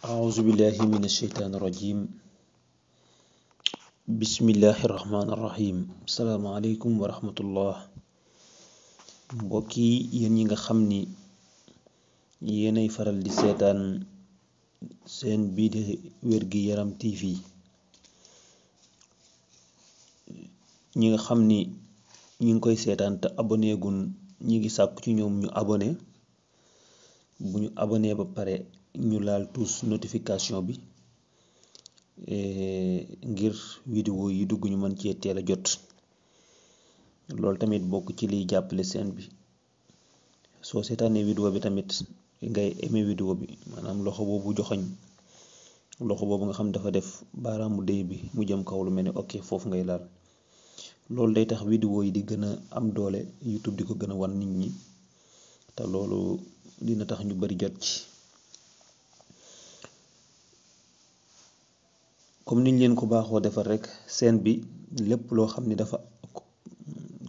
أعوذ بالله من الشيطان الرجيم بسم الله الرحمن الرحيم السلام عليكم ورحمة الله mbokki yéen ñi nga xam ni yéenay faral di seetaan seen bii di wérgi yaram TV ñi nga xam ni ñi ngi koy seetaan te abonné gun ñi ngi sàkku ci ñoom ñu abonné bu ñu abonné ba pare ñu laal tous notification bi ngir vidéo yi dugg ñu mën cee teel a jot loolu tamit bokk ci liy jàppale seen bi soo seetaanee vidéo bi tamit ngay aimé vidéo bi maanaam loxo boobu joxoñ loxo boobu nga xam dafa def baaraamu déy bi mu jëm kaw lu mel ni ok foofu ngay laal loolu day tax vidéo yi di gën a am doole YouTube di ko gën a wan nit ñi te loolu dina tax ñu bari jot ci comme niñ leen ko baaxoo defar rek seen bi lépp loo xam ni dafa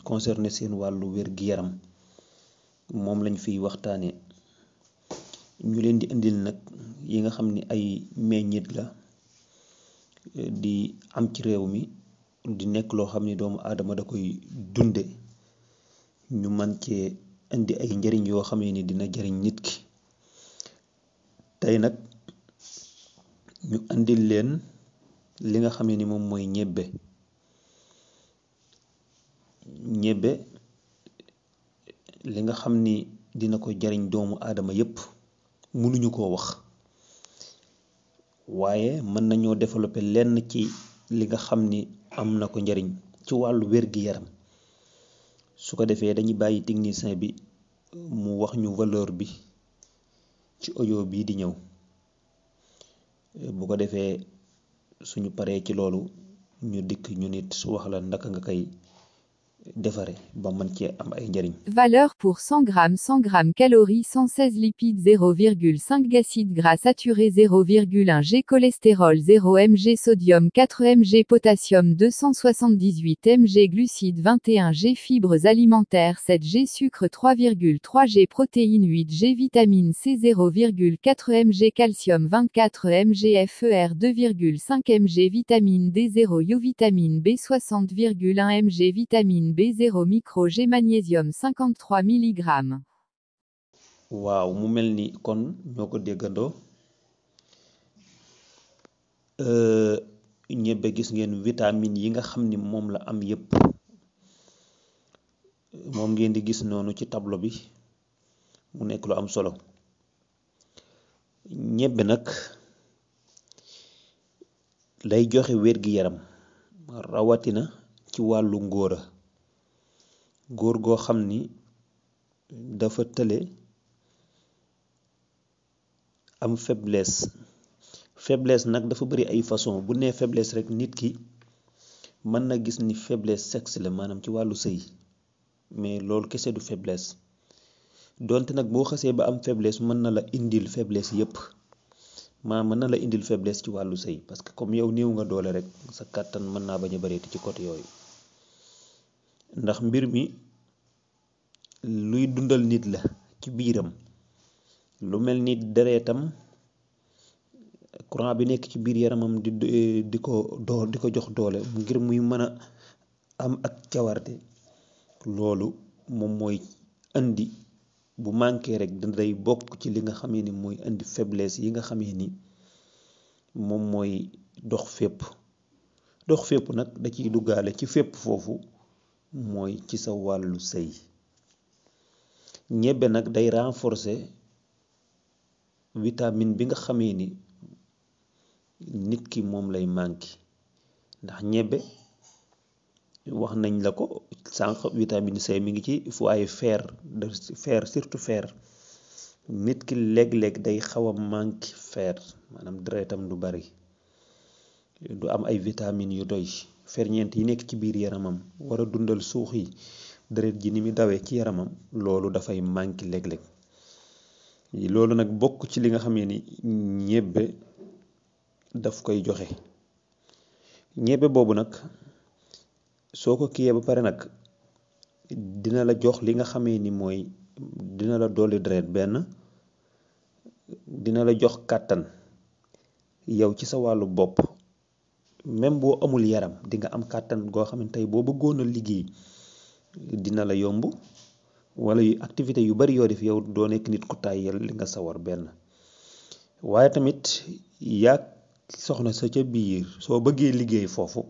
concerné seen wàllu wér-gi-yaram moom lañ fiy waxtaane ñu leen di indil nag yi nga xam ni ay meññit la di am ci réew mi di nekk loo xam ni doomu aadama da koy dunde ñu man cee indi ay njariñ yoo xamee ni dina jariñ nit ki tey nag ñu indil leen li nga xamee ni moom mooy ñebbe li nga xam ni dina ko jariñ doomu aadama yépp mënuñu koo wax waaye mën nañoo développer lenn ci li nga xam ni am na ko njariñ ci wàllu wér-gi-yaram su ko defee dañuy bàyyi technicien bi mu wax ñu valeur bi ci audio bii di ñëw bu ko defee suñu paree ci loolu ñu dikk ñu nit wax la ndaka nga koy defare ba mën cee am ay njariñ. Valeur pour 100 g 100 g calories 116 lipides 0,5 g acides gras saturés 0,1 g cholestérol 0 mg sodium 4 mg potassium 278 mg glucides 21 g fibres alimentaires 7 g sucre 3,3 g protéines 8 g vitamine C 0,4 mg calcium 24 mg fer 2,5 mg vitamine D0 iovitamine B60,1 mg vitamine B0 micro G magnésium 53 mg. waaw mu mel ni kon ñoo ko déggandoo ñebbe gis ngeen vitamine yi nga xam ni moom la am yépp moom ngeen di gis noonu ci tableau bi mu nekk lu am solo ñebbe nag day joxe wér-gi-yaram rawatina ci wàllu ngóora góor goo xam ni dafa tële am faiblesse nag dafa bari ay façon bu nee faiblesse rek nit ki mën na gis ni faiblesse sexe la maanaam ci wàllu sëy mais loolu kese du faiblesse donte nag boo xasee ba am faiblesse mën na la indil faiblesse yépp mën na la indil faiblesse ci wàllu sëy parce que comme yow néew nga doole rek sa kàttan mën naa bañ a bareeti ci côté yooyu ndax mbir mi luy dundal nit la ci biiram lu mel ni deretam courant bi nekk ci biir yaramam di ko jox doole ngir muy mën a am ak cawarte loolu moom mooy indi bu manqué rek day bokk ci li nga xamee ni mooy indi faiblesse yi nga xamee ni moom mooy dox fépp nag da ciy duggaale ci fépp foofu mooy ci sa wàllu sëy ñebbe nag day renforcer vitamine bi nga xamee ni nit ki moom lay manqué ndax ñebbe wax nañ la ko sànq vitamine C mi ngi ci waaye fer surtout fer nit ki léeg-léeg day xaw a manqué fer maanaam deretam du bari du am ay vitamines yu doy ferñeent yi nekk ci biir yaramam war a dundal suux yi deret ji ni mu dawee ci yaramam loolu dafay manqué léeg-léeg loolu nag bokk ci li nga xamee ni ñebbe daf koy joxe ñebbe boobu nag soo ko kiyee ba pare nag dina la jox li nga xamee ni mooy dina la dolli deret benn dina la jox kàttan yow ci sa wàllu bopp même boo amul yaram di nga am kàttan goo xam ne tey boo bëggoon a liggéey dina la yomb, wala yu activité yu bari yoo def yow doo nekk nit ku tàyyel li nga sawar benn. waaye tamit yaag soxna sa ca biir soo bëggee liggéey foofu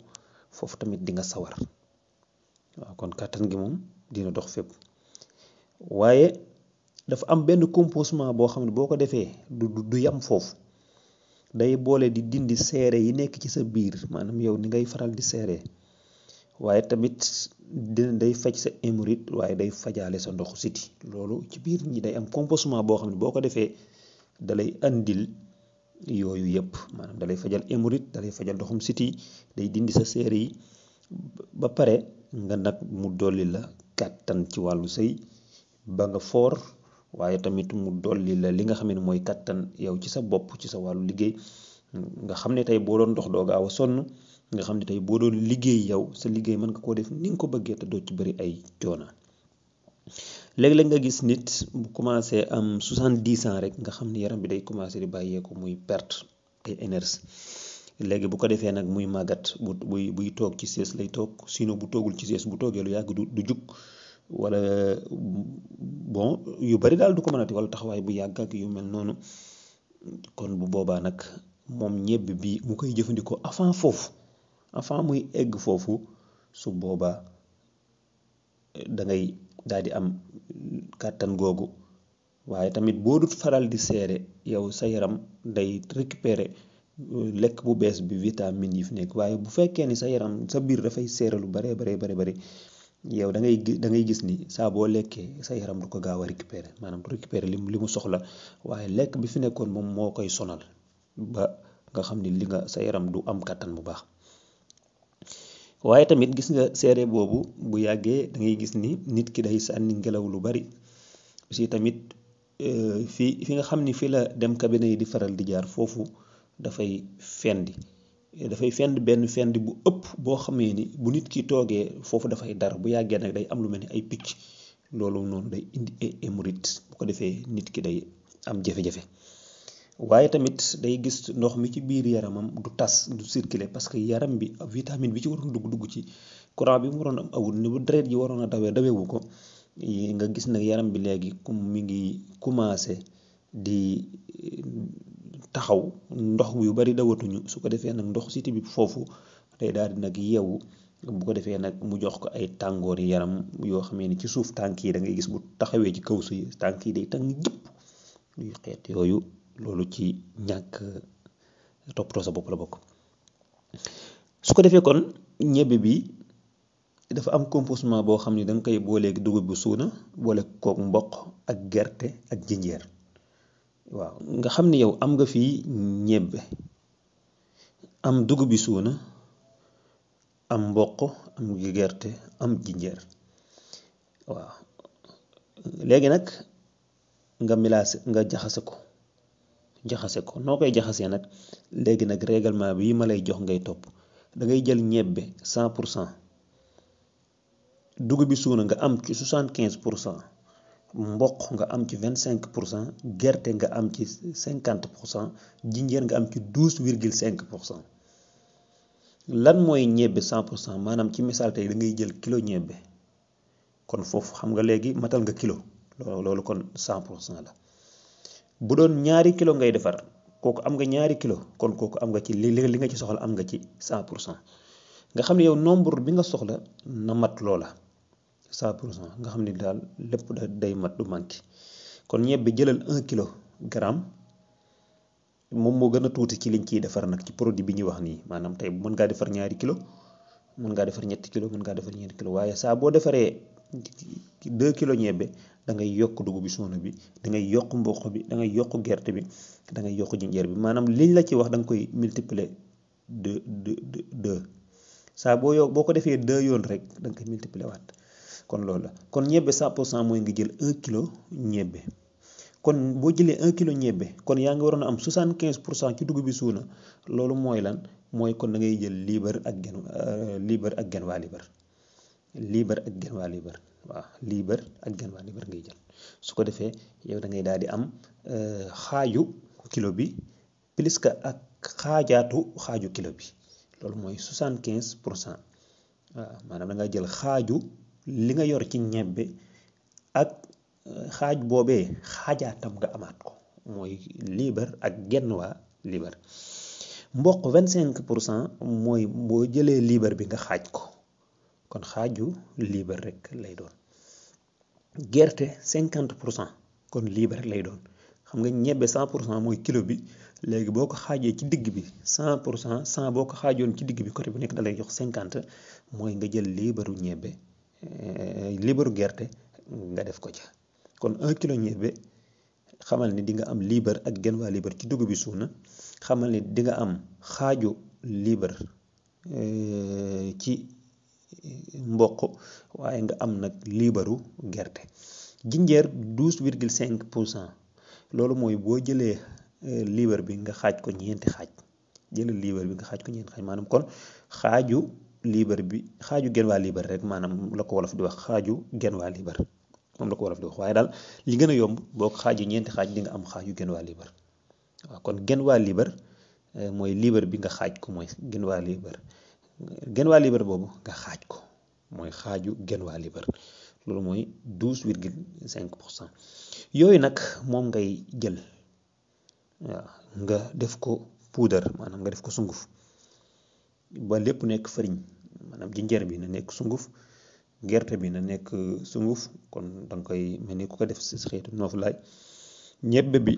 tamit di nga sawar. waaw kon kàttan gi moom dina dox fépp. waaye dafa am benn composement boo xam ne boo ko defee du yam foofu, day boole di dindi seere yi nekk ci sa biir, maanaam yow ni ngay faral di seere. waaye tamit day faj sa hémorroïde, waaye day fajaale sa ndoxu siti. loolu ci biir ñi day am composement boo xam ne boo ko defee dalay andil yooyu yëpp, maanaam dalay fajal hémorroïde, dalay fajal ndoxum siti, day dindi sa seere yi ba pare nga nag mu dolli la kàttan ci wàllu sëy ba nga foor. waaye tamit mu dolli la li nga xam ne mooy kàttan yow ci sa bopp ci sa wàllu liggéey, nga xam ne tey boo doon dox doo gaaw a sonn, nga xam ne tey boo doon liggéey yow sa liggéey mën nga koo def ni nga ko bëggee te doo ci bëri ay coona. léeg-léeg nga gis nit bu commencé am 70 ans rek nga xam ne yaram bi day commencé di bàyyeeku, muy perte ay énergie. léegi bu ko defee nag muy màggat, buy toog ci sées lay toog, sinon bu toogul ci sées bu toogee lu yàgg du jug, wala bon yu bari daal du ko mënati, wala taxawaay bu yàgg ak yu mel noonu. kon bu boobaa nag moom ñebbe bi mu koy jëfandikoo avant muy egg foofu, su boobaa da ngay daal di am kàttan googu. waaye tamit boo dut faral di seere, yow sa yaram day récupérer lekk bu bees bi vitamine yi fi nekk. waaye bu fekkee ni sa yaram sa biir dafay seere lu bare yow da ngay gis ni saa boo lekkee sa yaram du ko gaaw a récupérer, maanaam du récupérer li mu soxla, waaye lekk bi fi nekkoon moom moo koy sonal ba nga xam ni sa yaram du am kàttan bu baax. waaye tamit gis nga seere boobu bu yàggee da ngay gis ni nit ki day sànni ngelaw lu bari. aussi tamit fi nga xam ni fi la dem cabinet yi di faral di jaar foofu dafay fend benn fend bu ëpp boo xamee ni bu nit ki toogee foofu dafay dar, bu yàggee nag day am lu mel ni ay picc. loolu noonu day indi ay hémorroïde, bu ko defee nit ki day am jafe-jafe. waaye tamit day gis ndox mi ci biir yaramam du tas, du circuler, parce que yaram bi vitamine bi ci waroon dugg ci courant bi mu waroon am awul ni bu deret ji waroon a dawewu ko. nga gis nag yaram bi léegi mi ngi commencé di taxaw, ndox yu bari dawatuñu. su ko defee nag ndox siti bi foofu day daal di nag yeewu, bu ko defee nag mu jox ko ay tàngoori yaram yoo xamee ni ci suuf tànk yi da ngay gis bu taxawee ci kaw si tànk yi day tàng jëpp luy xeet yooyu. loolu ci ñàkk toppatoo sa bopp la bokk. su ko defee kon ñebbe bi dafa am composement boo xam ni da nga koy booleeg dugub bu suuna, boole kook mboq ak gerte ak jinjeer. waaw nga xam ni yow am nga fii ñebbe, am dugub bi suuna, am mboq, am gerte, am jinjeer. waaw léegi nag nga milaase, nga jaxase ko noo koy jaxasee nag. léegi nag règlement bi ma lay jox ngay topp. da ngay jël ñebbe 100%, dugub bi suuna nga am ci 75%, mboq nga am ci 25%, gerte nga am ci 50%, jinjeer nga am ci 12,5%. lan mooy ñebbe 100%? maanaam ci misaal tey da ngay jël kilo ñebbe, kon foofu xam nga léegi matal nga kilo, loolu kon 100% la. bu doon ñaari kilo ngay defar, kooku am nga ñaari kilo, kon kooku am nga ci li nga ci soxla am nga ci 100%. nga xam ne yow nombre bi nga soxla na mat loola 100%, nga xam ne daal lépp day mat du manqué. kon ñebbe jëlal 1 kilogramme, moom moo gën a tuuti ci liñ ciy defar nag ci produit bi ñuy wax nii. maanaam tey mën ngaa defar ñaari kilo, mën ngaa defar ñetti kilo, mën ngaa defar ñeenti kilo, waaye saa boo defaree 2 kilo ñebbe da ngay yokk dugub bi suuna bi, da ngay yokk mboq bi, da ngay yokk gerte bi, da ngay yokk jinjeer bi. maanaam liñ la ci wax da nga koy multiplier de saa boo ko defee 2 yoon rek da nga koy multiplier waat. kon loolu la. kon ñebbe 100% mooy nga jël 1 kilo ñebbe. kon boo jëlee 1 kilo ñebbe, kon yaa ngi waroon a am 75% ci dugub bi suuna. loolu mooy lan? mooy kon da ngay jël liibar ak genn waa liibar. waaw liibar ak genn waa liibar ngay jël. su ko defee yow da ngay daal di am xaaju kilo bi plus que ak xaaju kilo bi loolu mooy 75%. waaw maanaam da nga jël xaaju li nga yor ci ñebbe ak xaaj boobee xaajaatam nga amaat ko mooy liibar ak genn waa liibar. mboq 25% mooy boo jëlee liibar bi nga xaaj ko kon xaaju liibar rek lay doon. gerte 50% kon liibar lay doon xam nga ñebbe 100% mooy kilo bi léegi boo ko xaajee ci digg bi 100% 100 boo ko xaajoon ci digg bi côté bu nekk da lay jox 50 mooy nga jël liibaru ñebbe liibaru gerte nga def ko ca kon 1 kilo ñebbe xamal ni di nga am liibar ak genn waa liibar ci dugub bi suuna xamal ni di nga am xaaju liibar ci mboq waaye nga am nag liibaru gerte. jinjeer 12,5% loolu mooy boo jëlee liibar bi nga xaaj ko ñeenti xaaj jëlal liibar bi nga xaaj ko ñeenti xaaj maanaam kon xaaju liibar bi xaaju genn waa liibar rek maanaam la ko wolof di wax xaaju genn waa liibar moom la ko wolof di wax waaye daal li gën a yomb boo ko xaaju ñeenti xaaj di nga am xaaju genn waa liibar. waaw kon genn waa liibar mooy liibar bi nga xaaj ko mooy genn waa liibar boobu nga xaaj ko mooy xaaju genn waa liibar loolu mooy 12,5%. yooyu nag moom ngay jël waaw nga def ko puudar maanaam nga def ko sunguf ba lépp nekk fariñ maanaam jinjeer bi na nekk sunguf gerte bi na nekk sunguf kon danga koy mel ni ku ko def si xeetu noofu laay ñebbe bi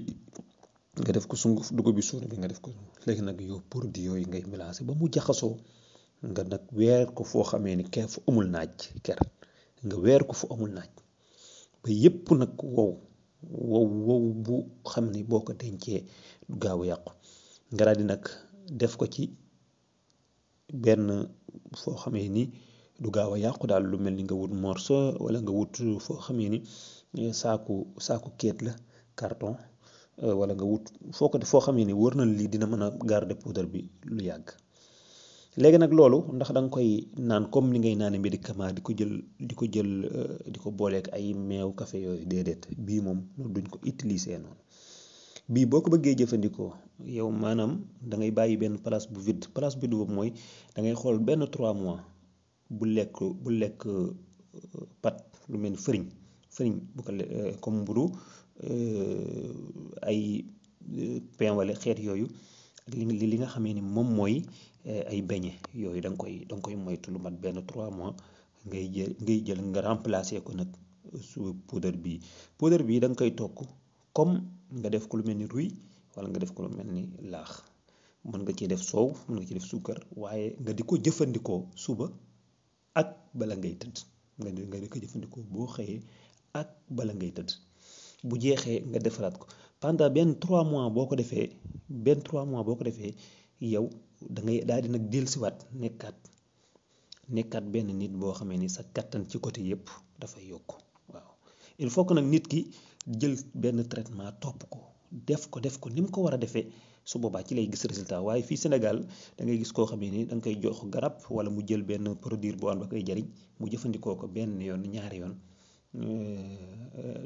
nga def ko sunguf dugub bi suuna bi nga def ko léegi nag yow produit yooyu ngay mélanger ba mu jaxasoo nga nag weer ko foo xamee ni ker fu amul naaj nga weer ko fu amul naaj ba yépp nag wow bu xam ni boo ko dencee du gaaw a yàqu nga daal di nag def ko ci benn foo xamee ni du gaaw a yàqu daal lu mel ni nga wut morceau wala nga wut foo xamee ni saaku kéet la carton wala nga wut foo xamee ni wër na lii dina mën a garder poudre bi lu yàgg. léegi nag loolu ndax da nga koy naan comme ni ngay naane médicament di ko jël di ko booleek ay meew café yooyu déedéet bii moom duñ ko utiliser noonu bii boo ko bëggee jëfandikoo yow maanaam da ngay bàyyi benn place bu vide boobu mooy da ngay xool benn 3 mois bu lekk pat lu mel ni fëriñ bu ko comme mburu ay pain wala xeet yooyu ak li nga xamee ni moom mooy ay beñe yooyu da nga koy moytu lu mat benn 3 mois ngay jël nga remplacer ko nag su poudre bii da nga koy tokk comme nga def ko lu mel ni ruy wala nga def ko lu mel ni laax mën nga ci def soow mën nga ci def suukar waaye nga di ko jëfandikoo suba ak bala ngay tëdd nga di ko jëfandikoo boo xëyee ak bala ngay tëdd bu jeexee nga defaraat ko pendant benn 3 mois boo ko defee yow da ngay daal di nag dellusiwaat nekkaat benn nit boo xamee ni sa kattan ci côté yépp dafay yokk waaw il faut que nag nit ki jël benn traitement topp ko def ko ni mu ko war a defee su boobaa ci lay gis résultat waaye fii Sénégal da ngay gis koo xamee ni da nga koy jox garab wala mu jël benn produit boo xam ne ba koy jariñ mu jëfandikoo ko benn yoon ñaari yoon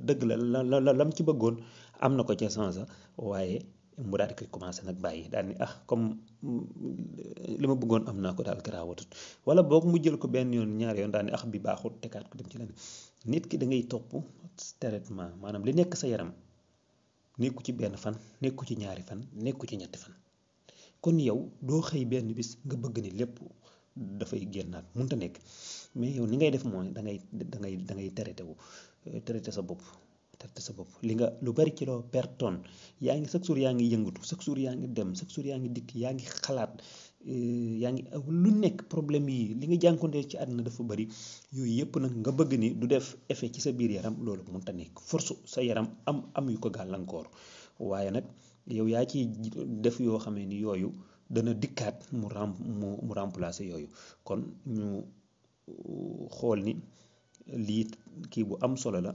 dëgg la lam ci bëggoon am na ko ca sens waaye mu daal di koy commencé nag bàyyi daal ni comme li ma bëggoon am naa ko daal garaawatut wala boog mu jël ko benn yoon ñaari yoon daal ni bi baaxut tegaat ko dem ci leneen nit ki da ngay topp traitement maanaam li nekk sa yaram nekku ci benn fan nekku ci ñaari fan nekku ci ñetti fan kon yow doo xëy benn bis nga bëgg ni lépp dafay génnaat mënta nekk mais yow ni ngay def mooy da ngay traité sa bopp li nga lu bari ci loo pertoon yaa ngi chaque jour yaa ngi yëngatu chaque jour yaa ngi dem chaque jour yaa ngi dikk yaa ngi xalaat yaa ngi lu nekk problème yi li nga jànkonteel ci àdduna dafa bari yooyu yëpp nag nga bëgg ni du def effet ci sa biir yaram loolu mënta nekk force sa yaram am yu ko gàllankoor waaye nag yow yaa ci def yoo xamee ni yooyu dana dikkaat mu remplacer yooyu kon ñu xool ni lii kii bu am solo la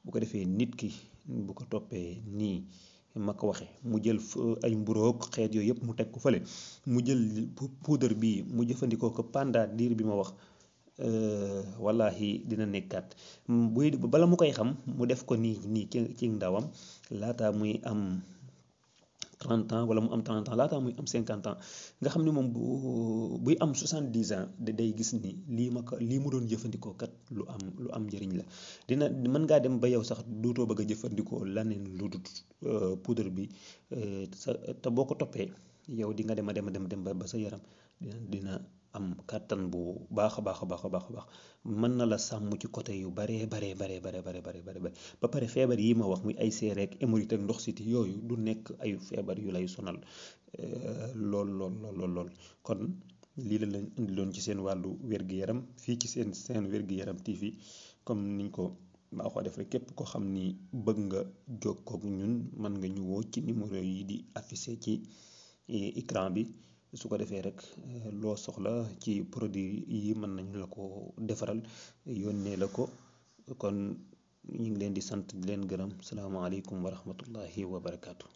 bu ko defee nit ki bu ko toppee nii ma ko waxe mu jël ay mburoog xeet yooyu yëpp mu teg ko fële mu jël poudre bi mu jëfandikoo ko pendant diir bi ma wax wallahi dina nekkaat bala mu koy xam mu def ko nii ci ndawam laata muy am 30 ans wala mu am 30 ans laataa muy am 50 ans nga xam ne moom buy am 70 ans day gis ni lii mu doon jëfandikoo kat lu am njëriñ la mën ngaa dem ba yow sax duutoo bëgg a jëfandikoo laneen lu dul poudre bi te boo ko toppee yow di nga dem ba sa yaram dina am kàttan bu baax a baax mën na la sàmm ci côté yu bare ba pare feebar yi ma wax muy ay seereek hémorroïde ak ndox siti yooyu du nekk ay feebar yu lay sonal lool kon lii la leen indiloon ci seen wàllu wér-gu-yaram fii ci seen wér-gu-yaram TV comme niñ ko baaxoo def rek képp ko xam ni bëgg nga jokkoo ak ñun mën nga ñu woo ci numéro yi di affiché ci écran bi su ko defee rek loo soxla ci produit yi mën nañu la ko defaral yónnee la ko kon ñu ngi leen di sant di leen gërëm salaamaaleykum wa rahmatullahi wa barakaatu.